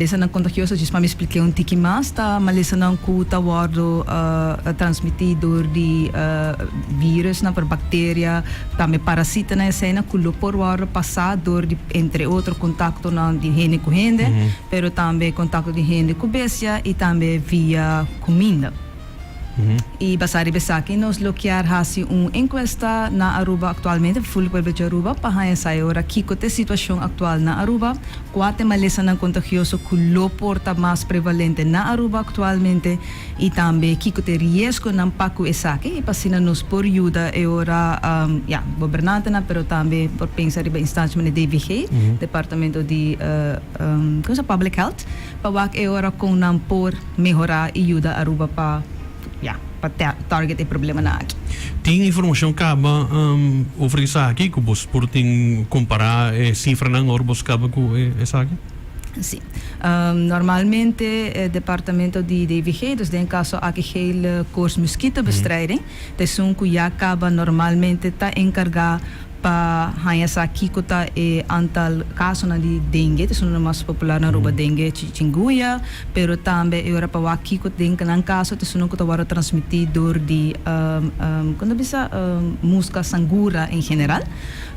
Malesanan kontagioso, djis pa mi splik'é un tiki mas, ta malesanan ku ta wòrdu transmití dor di vírusnan, por bakteria, tambe parasitanan eseinan ku lo por wòrdu pasá dor di entre otro kontaktonan di hende ku hende, pero tambe kontakto di hende ku bestia i tambe via kuminda. I basá riba esaki nos lo kier hasi un enkuesta na Aruba aktualmente, full pueblo di Aruba, pa haña sa e ora kiko ta e situashon aktual na Aruba, kua ta e malesanan kontagioso ku lo por ta mas prevalente na Aruba aktualmente i tambe kiko ta e riesgonan pa ku esaki i pa asina nos por yuda e ora ya gobernantenan pero tambe por pensa riba instansha manera DVG, Departamento di Public Health, pa wak e ora kon nan por mehorá i yuda Aruba pa ya pa target e problemanan aki. Tin informashon kaba over esaki ku bos por tin kompará e sifranan ora bos kaba ku esaki? Sí. Normalmente e departamento di DVG, dus den e kaso aki Gele Koorts Muskietenbestrijding, ta esun ku ya kaba normalmente ta enkargá Pa haña sa kiko ta e antal kasonan di dengue, ta esun mas popular na Aruba, dengue, chikungunya, pero tambe e ora pa wak kiko den nan kaso ta esun ku ta wòrdu transmití dor di kon ta bisa muska sangura en general.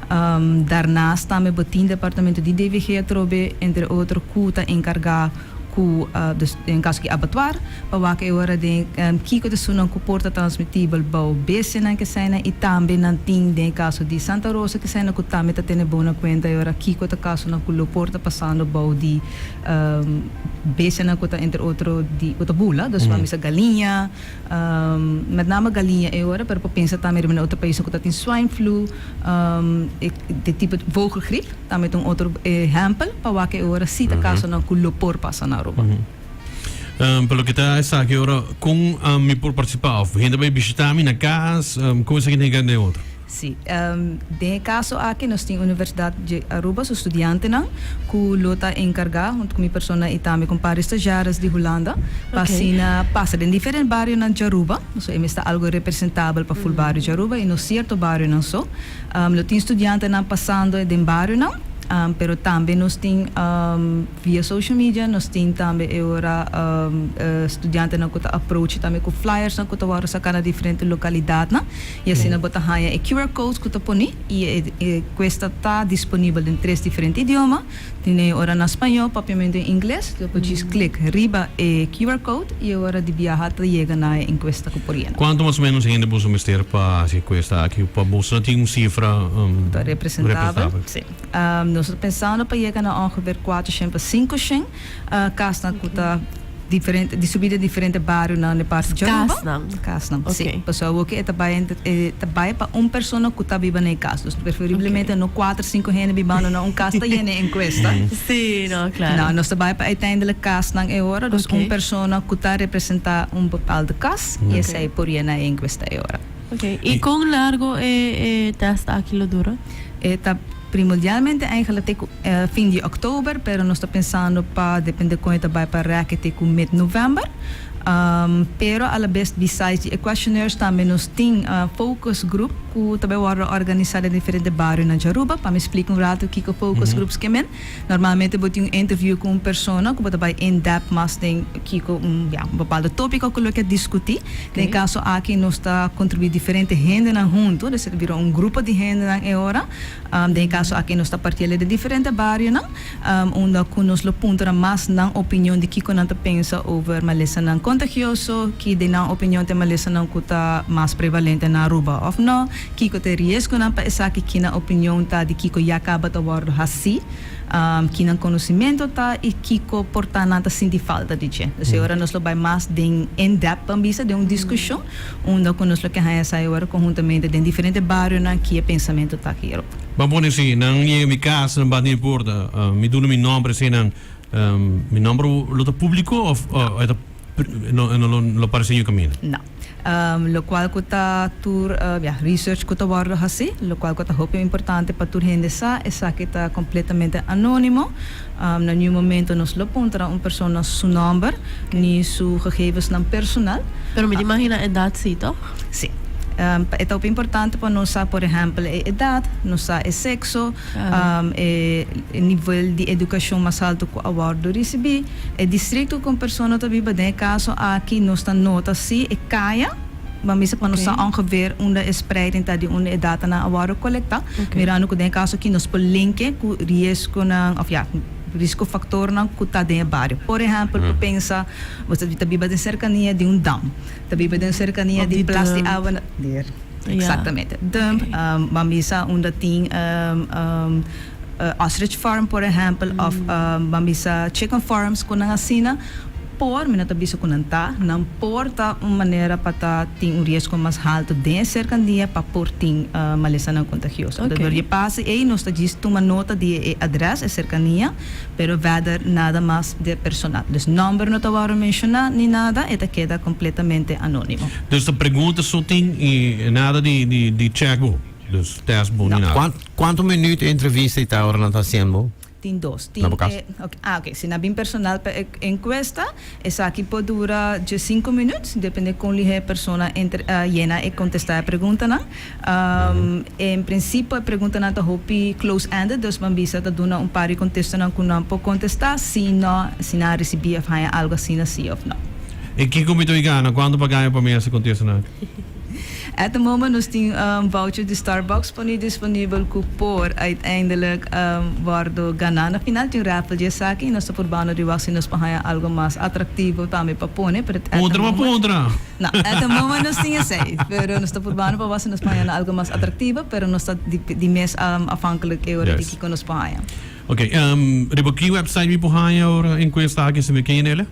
Daarnaast tambe bo tin departamento di DVG atrobe entre otro ku ta enkargá ku dus den kaso di abatuar pa wak e ora den kiko ta esunnan ku por ta transmitibel bou bestianan keseinan i tambe nan tin den e kaso di Santa Rosa keseinan ku tambe ta tene bon na kuenta e ora kiko ta kasonan ku lo por ta pasando bou di bestianan ku ta entre otro di ku ta bula dus ban bisa galiña met name galiña e ora pero por pensa tambe riba na otro paisnan ku ta tin swine flu e tipo vogelgriep. Tambe ta un otro ehèmpel pa wak e ora si ta kasonan ku lo por pasa na Aruba. Pa loke ta esaki ora, kon mi por partisipá? Òf hende bai bishitá mi na kas? Kon esaki ta hinka den otro? Sí. Den e kaso aki nos tin Universidat di Aruba su studiantenan ku lo ta enkargá huntu ku mi persona i tambe ku un par di stagiares di Hulanda pa asina pasa den diferente barionan di Aruba. So e mes ta algu representabel pa ful bario di Aruba i no sierto barionan so. Lo tin studiantenan pasando den barionan, pero tambe nos tin via social media, nos tin tambe e ora studiantenan ku ta approach tambe ku flyersnan ku ta wòrdu saká na diferente lokalidatnan i asina bo ta haña e QR codes ku ta pone i e enkuesta ta disponibel den tres diferente idioma. Tin e ora na spañó, papiamentu i ingles. Bo por djis klik riba e QR code i e ora di biaha ta yega na e enkuesta ku por yena. Kuantu mas o ménos hende boso mester pa hasi enkuesta aki pa boso tin un sifra Ku ta representabel? Sí. Nos ta pensando pa yega na ongeveer kuatershen pa sinkoshen kasnan ku ta diferente, distribuí den diferente barionan den parti di Aruba. Kasnan? Kasnan, sí. Pasobra awoki e ta bai e ta bai pa un persona ku ta biba na e kas. Dus preferiblemente no kuater, sinku hende bibando na un kas ta yena e enkuesta. Sí, no, klaro. No, nos ta bai pa uiteindelijk kasnan e ora. Dus un persona ku ta representá un bepaalde kas i esei por yena e enkuesta e ora. Oké. I kon largo e e tèst aki lo dura? E ta primordialmente eigenlijk te ku fin di òktober, pero nos ta pensando pa depende kon e ta bai pa rèk te ku mid novèmber. Pero alabes besides di e questionnaires tambe nos tin focus group ku ta bai wòrdu organisá den diferente barionan di Aruba. Pa mi splika un ratu kiko focus groups ke men. Normalmente bo tin un interview ku un persona ku bo ta bai in depth mas den kiko un ya un bepaaldo tópiko ku lo ke diskutí. Den e kaso aki nos ta kontribuí diferente hendenan huntu, dus e ta bira un grupo di hendenan e ora. Den e kaso aki nos ta partiel den diferente barionan unda ku nos lo puntra mas nan opinion di kiko nan ta pensa over malesanan kontagioso, ki den nan opinion ta e malesanan ku ta mas prevalente na Aruba òf no. Kiko ta e riesgonan pa esaki? Ki nan opinion ta di kiko ya kaba ta wòrdu hasí? Ki nan konosimento ta i kiko por ta nan ta sinti falta di dje? Dus e ora nos lo bai mas den in depth ban bisa den un diskushon unda ku nos lo ke haña sa e ora konhuntamente den diferente barionan ki e pensamentu ta aki erop. Ban pone si nan yega mi kas nan bati mi porta mi duna mi nòmber esei nan mi nòmber lo ta públiko òf e ta no no lo parese niun kaminda? No. Locual cu ta tur ya research cu ta wordo haci, locual cu ta hopi importante pa tur hende sa, esaki ta completamente anonimo. Na niun momento nos lo puntra un persona su nomber ni su gegevensnan personal. Pero mi ta imagina edad si, toch? Si. E ta importante pa nos sa, por ehempel, e edad, nos sa e sexo, e nivel di educacion mas halto cu a wordo ricibi, e distrito cu un persona ta biba. Den caso aki nos ta nota si e caya, ban bisa pa nos sa ongeveer unda e spreiding ta di unda e datanan a wordo colecta, mirando cu den caso aki nos por link e cu riesgonan of, ja, risico factornan cu ta den e bario. Por ehempel, por pensa bo ta biba den cercania di un dam, ta biba den cercania di plas di awa, exactamente, dump, ban bisa unda tin ostrich farm, por ehempel, of ban bisa chicken farms cu nan asina por, mi no ta bisa cu nan ta, nan por ta un manera pa ta tin un riesgo mas halto den cercania pa por tin malesanan contagioso. Door di pasa ey nos ta djis tuma nota di e adres, e cercania, pero verder nada mas di personal. Dus nomber no ta wordo menciona ni nada, e ta keda completamente anonimo. Dus e pregunta so tin y nada di check bo, dus test bo ni nada. Cuanto minuut entrevista ta ora nan ta haciendo? Tin dos. Tin Na bo cas? Ok. Ah, ok. Si nan bin personal pa e encuesta, esaki por dura dje 5 minuut, depende con lihe persona entre, yena y contesta e preguntanan. En principio e preguntanan ta hopi close-ended, dus ban bisa ta duna un par di contestanan cu nan por contesta, si no, si nan a ricibi of haya algo asina, si of no. Y kico mi ta gana? Cuanto pa gana pa mi haci contestanan? At the moment nos tin voucher di Starbucks poni disponibel cu por uiteindelijk wordo gana na final. Tin raffle di esaki y nos ta purbando di wak si nos por haya algo mas atractivo tambe pa pone. Pero at the Puntra pa moment puntra. No, at the moment nos tin esey. Pero nos ta purbando pa wak si nos por haya algo mas atractivo, pero nos ta di mes afhankelijk e ora di kico nos por haya. Ok, riba ki website mi por haya ora encuesta aki si mi ken ele?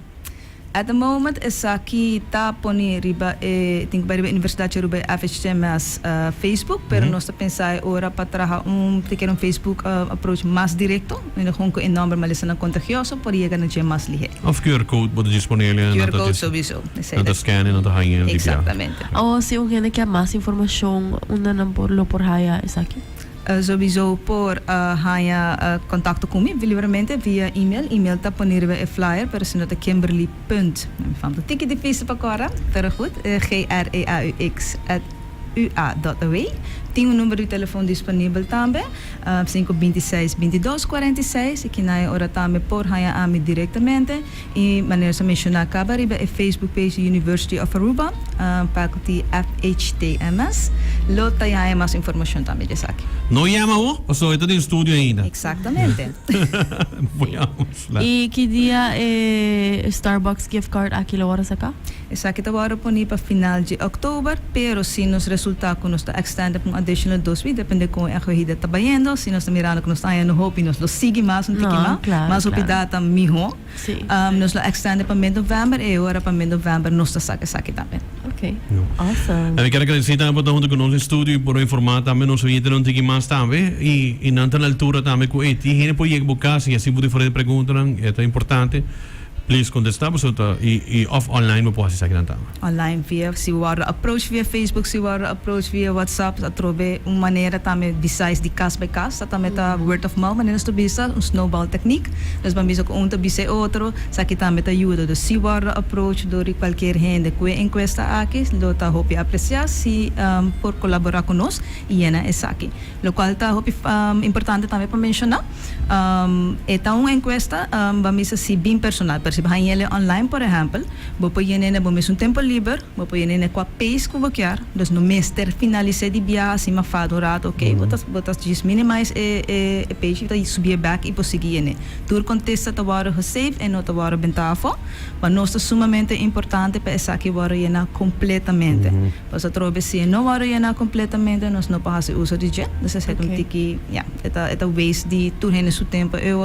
At the moment esaki ta poni riba e tin cu bay riba Universidad di Aruba e FHTMS Facebook, pero nos ta pensa e ora pa traha un te kere un Facebook approach mas directo, unda gewoon cu e nomber malesanan contagioso por yega na dje mas lihe. Of QR code bo ta disponele. QR code sowieso. Nan ta scan y nan ta haya di bia. Exactamente. O si un hende kier mas informacion unda nan por lo por haya esaki? Sowieso por haña contacto cu mi libremente via email. Email ta poni riba e flyer, pero si no ta Kimberly punt, mi fam ta tiki dificil pa cora, pero goed, greaux@ua.aw. Tin un number di telefon disponibel tambe, 5 26 22 46, y kina e ora tambe por haña ami directamente. Y manera sa menciona caba, riba e Facebook page di University of Aruba, Faculty FHTMS, lo ta haya mas informacion tambe di esaki. No yama bo, pasobra e ta den studio ainda. Exactamente. Vamos lá. Y ki dia e Starbucks gift card aki lo wordo saca? Esaki ta wordo poni pa final di october, pero si nos resulta cu nos ta extend pa un additional 2 week, depende con e acogida ta bayendo, si nos ta mirando cu nos ta hayando hopi, nos lo sigui mas un tiki No, mas, mas hopi data miho. Nos lo extende pa mid-november y ora pa mid-november nos ta saca esaki tambe. Ok. Awesome. Mi kier agradeci tambe pa ta hunto cu nos den studio y por informa tambe nos oyente un tiki mas tambe y nan ta na altura tambe cu ey tin hende por yega bo cas y haci bo diferente preguntanan, e ta importante. Please contesta pasobra ta y of online bo por haci esakinan tambe. Online via si wordo approach via Facebook, si wordo approach via WhatsApp, ta trobe un manera tambe besides di cas by cas, ta tambe ta word of mouth, manera nos ta bisa, un snowball technique. Dus ban bisa cu un ta bisa e otro, esaki tambe ta yuda. Dus si wordo approach door di cualkier hende cu e encuesta aki, lo ta hopi aprecia si por colabora cu nos y yena esaki. Locual ta hopi importante tambe pa menciona, e ta un encuesta, ban bisa si bin personal, pero si bo hañ'ele online, por ehempel, bo por yen'e na bo mes un tempo liber, bo por yen'e na cua pace cu bo kier, dus no mester finalise di biaha asina mafado un rato, ok, bo ta djis minimize e page y ta subi'e back y por sigui yen'e. Tur contesta ta wordo gesave y no ta wordo benta afo, pa nos ta sumamente importante pa esaki wordo yena completamente. Pasobra atrobe si e no wordo yena completamente, nos no por haci uso di dje. Dus esaki ta un tiki, ja, e ta waste di tur hende su tempo.